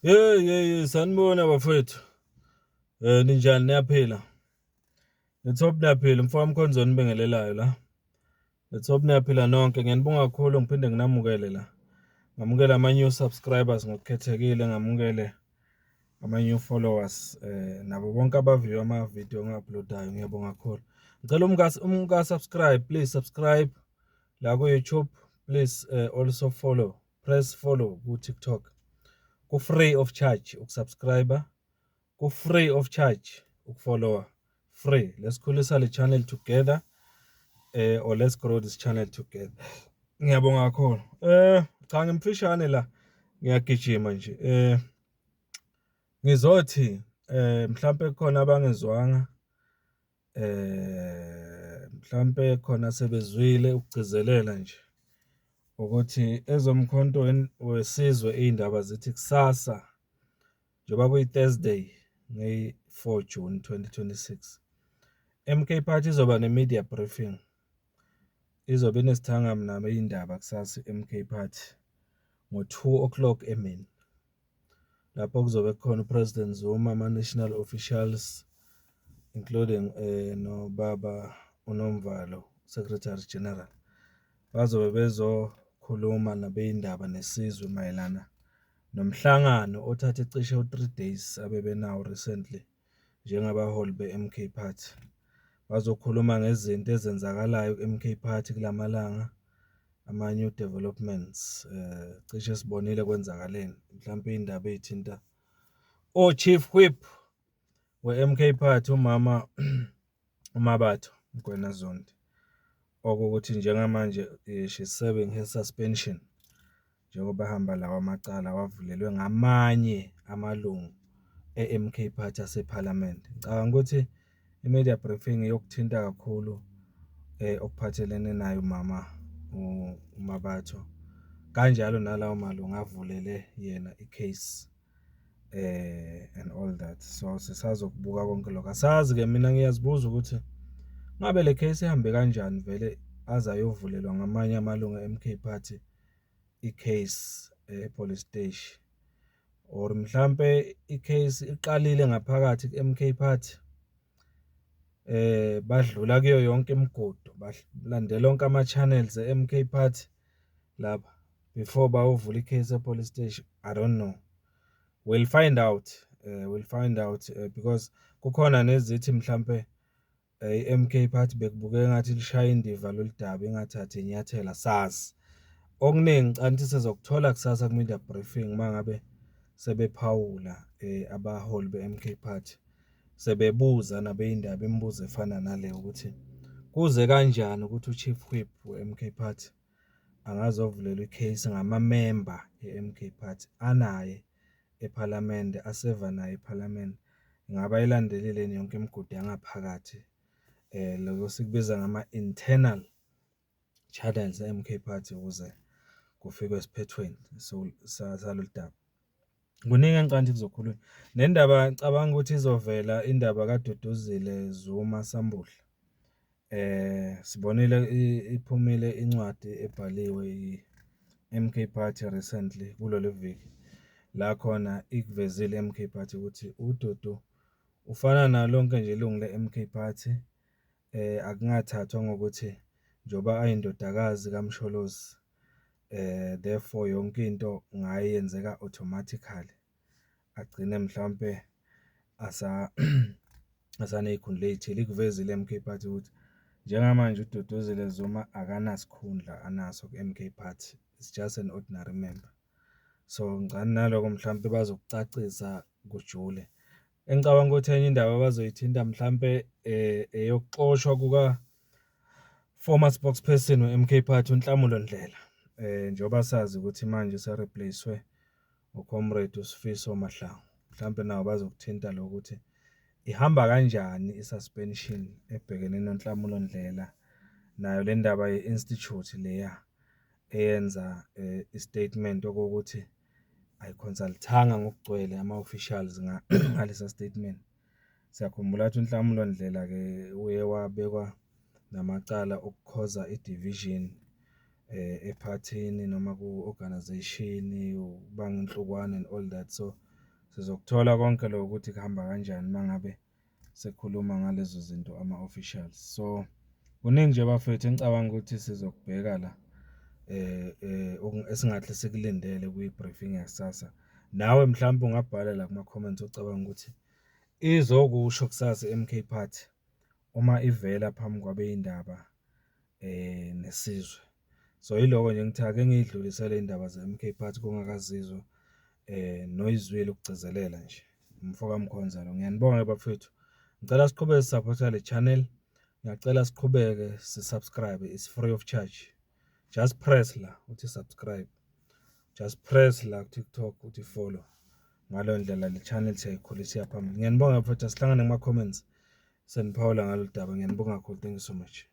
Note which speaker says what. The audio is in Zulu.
Speaker 1: Hey hey hey, sanibona bafowethu. Ninjani, niyaphila? Let's hope niyaphila. Umfowethu Mkhonzo onibingelelayo la. Let's hope niyaphila nonke. Ngiyanibonga kakhulu, ngiphinde nginamukele la. Ngamukele ama-new subscribers ngokukhethekile, ngamukele ama-new followers, nabo bonke aba-view ama-video engi-upload-ayo, ngiyabonga kakhulu. Ngicela umka subscribe, please subscribe la ku-YouTube, please also follow, press follow ku-TikTok. Ku-free of charge uku-subscribe, ku-free of charge uku-follow-a, free. Let's khulisa le channel together, or let's grow this channel together. Ngiyabonga kakhulu. Cha, ngimfishane la, ngiyagijima nje. Ngizothi mhlambe khona abangezwanga, mhlambe khona sebezwile, ukugcizelela nje ukuthi ezoMkhonto weSizwe izindaba zithi kusasa, njengoba kuyi-Thursday ngeyi-4 June 2026, MK Party izoba ne-media briefing, izobe inesithangami nabo izindaba kusasa i-MK Party ngo-2 o'clock emini, lapho kuzobe kukhona uPresident Zuma, ama-national officials, including nobaba uNomvalo, Secretary General. Bazobe bezokhuluma nabezindaba nesizwe mayelana nomhlangano othathe cishe u-3 days abebenawo recently njengabaholi be-MK Party. Bazokhuluma ngezinto ezenzakalayo ku-MK Party kulamalanga, ama-new developments, cishe sibonile kwenzakaleni, mhlampe izindaba ezithinta o-Chief Whip we-MK Party, umama uMabatho Mkwena Zondi, okuwukuthi njengamanje she's serving her suspension njengoba ehamba lawa amacala awavulelwe ngamanye amalungu e-MK Party asephalamende. Ngicabanga ukuthi i-media briefing iyokuthinta kakhulu okuphathelene naye umama uMabatho, kanjalo nalawo malungu avulele yena i-case and all that. So sisazokubuka konke lokho. Asazi-ke, mina ngiyazibuza ukuthi ngabe le case ihambe kanjani vele aze ayovulelwa ngamanye amalungu e-MK Party i-case e-police station, or mhlampe i-case iqalile ngaphakathi ku-MK Party, badlula kuyo yonke imigudu, balandela onke ama-channels e-MK Party lapha before bayovula i-case e-police station. I don't know, we'll find out, we'll find out, because kukhona nezithi mhlampe i-MK Party bekubukeka engathi lishaya indiva lolu daba, ingathathi inyathelo. Asazi okuningi, ngicabanga ukuthi sizokuthola kusasa ku-media briefing uma ngabe sebephawula abaholi be-MK Party, sebebuza nabezindaba imibuzo efana nale ukuthi kuze kanjani ukuthi u-Chief Whip we-MK Party angazovulelwa i-case ngamamemba e-MK Party anaye ephalamende, aseva naye ephalamende. Ngabe ayilandelile yini yonke imigudu yangaphakathi, lokho sikubiza ngama-internal channels e-MK Party, ukuze kufikwe esiphethweni salolu daba. Kuningi engicabanga ukuthi kuzokhulunywa. Nendaba ngicabanga ukuthi izovela, indaba kaDuduzile Zuma Sambudla. Sibonile iphumile incwadi ebhaliwe i-MK Party recently kulolu viki, la khona ikuvezile i-MK Party ukuthi uDudu ufana nalo lonke nje ilungu le-MK Party, akungathathwa ngokuthi njengoba ayindodakazi kaMsholozi, therefore yonke into ngaye yenzeka automatically, agcine mhlawumpe asaney'khundla ey'thile. Ikuvezile i-M_K Party ukuthi njengamanje uDuduzile Zuma akanasikhundla anaso ku-M_K Party, is just an ordinary member. So ngicabanga naloko mhlampe bazokucacisa kujule. Engicabanga ukuthi enye indaba abazoyithinta mhlampe eyokuxoshwa kuka former spokesperson we-M_K Party, uNhlamulo Ndhlela, njengoba sazi ukuthi manje use-replace-we u-Comrade uSifiso Mahlangu. Mhlampe nabo bazokuthinta lokho ukuthi ihamba kanjani i-suspension ebhekene noNhlamulo Ndhlela, nayo le ndaba ye-institute leya eyenza i-statement okokuthi ayi-consult-anga ngokugcwele ama-officials ngalesa statement. Siyakhumbula ukuthi uNhlamulo Ndhlela-ke uye wabekwa namacala oku-cause-a i-division ephathini noma ku-organisation, ukubanga inhlukano and all that. So Sizokuthola konke lokho ukuthi kuhamba kanjani uma ngabe sekhuluma ngalezo zinto ama-officials. So, kuningi nje bafethu engicabanga ukuthi sizokubheka la esingahle sikulindele kwi-briefing yakusasa. Nawe mhlampe ungabhala la kuma-comments ocabanga ukuthi izokusho kusasa i-M_K Party uma ivela phambi kwabeyindaba nesizwe. So, yiloko nje engithe ake ngiyidlulisele iy'ndaba ze-M_K Party kongakazizwa noyizwile ukugcizelela nje. Umfoka Mkhonza lo, ngiyanibonga bafethu. Ngicela siqhubeke si-support-a le channel, ngiyacela siqhubeke si-subscribe, it's free of charge. Just press la uthi subscribe, just press la ku-TikTok uthi follow. Ngaleyo ndlela le channel siyayikhulisa iya phambili. Ngiyanibonga bafethu, asihlangane kuma-comments seniphawula ngalolu daba. Ngiyanibonga kakhulu, thank you so much.